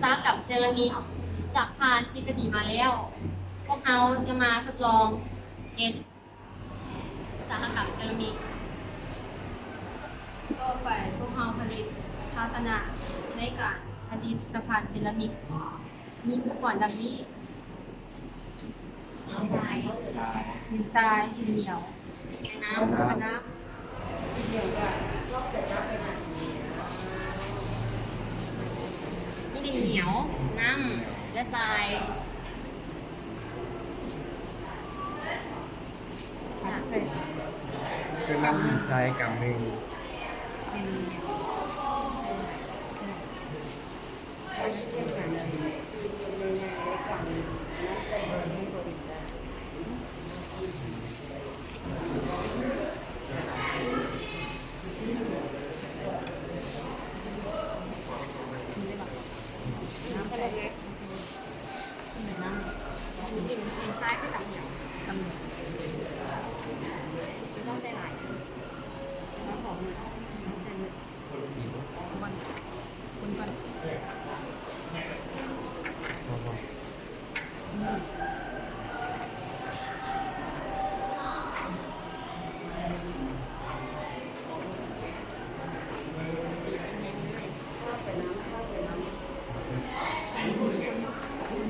ສາຫະກຳເຊຣາມິກ ຈາກຜ່ານທຶດສະດີມາແລ້ວ, ພວກເຮົາຈະມາທົດລອງເຮັດອຸດສາຫະກຳເຊຣາມິກ. ຕໍ່ໄປ, ພວກເຮົາຜະລິດພາຊະນະໃນການຜະລິດຕະພານເຊຣາມິກ. ມີອຸປະກອນດັ່ງນີ້: ດິນຊາຍ, ດິນໜຽວ, ນ້ຳ, ນ້ຳ. ມີດິນໜຽວ, ນ້ຳ ແລະ ຊາຍ. ໃສ່ ໃສ່ນ້ຳຊາຍກຳໜຶ່ງ.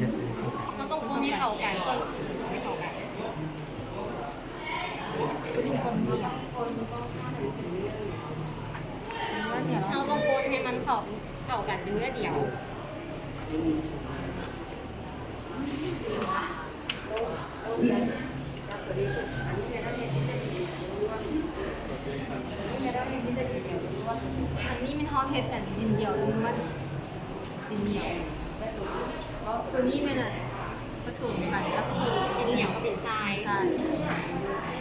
ເຮົາຕ້ອງຄົນໃຫ້ເຂົ້າກັນ ສ່ວນ ສ່ວນໃຫ້ເຂົ້າກັນ. ເຮົາຕ້ອງຄົນໃຫ້ມັນເຂົ້າ ເຂົ້າກັນເປັນເນື້ອດຽວ. ອັນນີ້ແມ່ນເຮົາເຮັດອັນດິນດຽວລ້ວນ ດິນໜຽວ. ໂຕນີ້ແມ່ນອັນປະສົມກັນກັບດິນໜຽວກັບດິນຊາຍ ຊາຍ.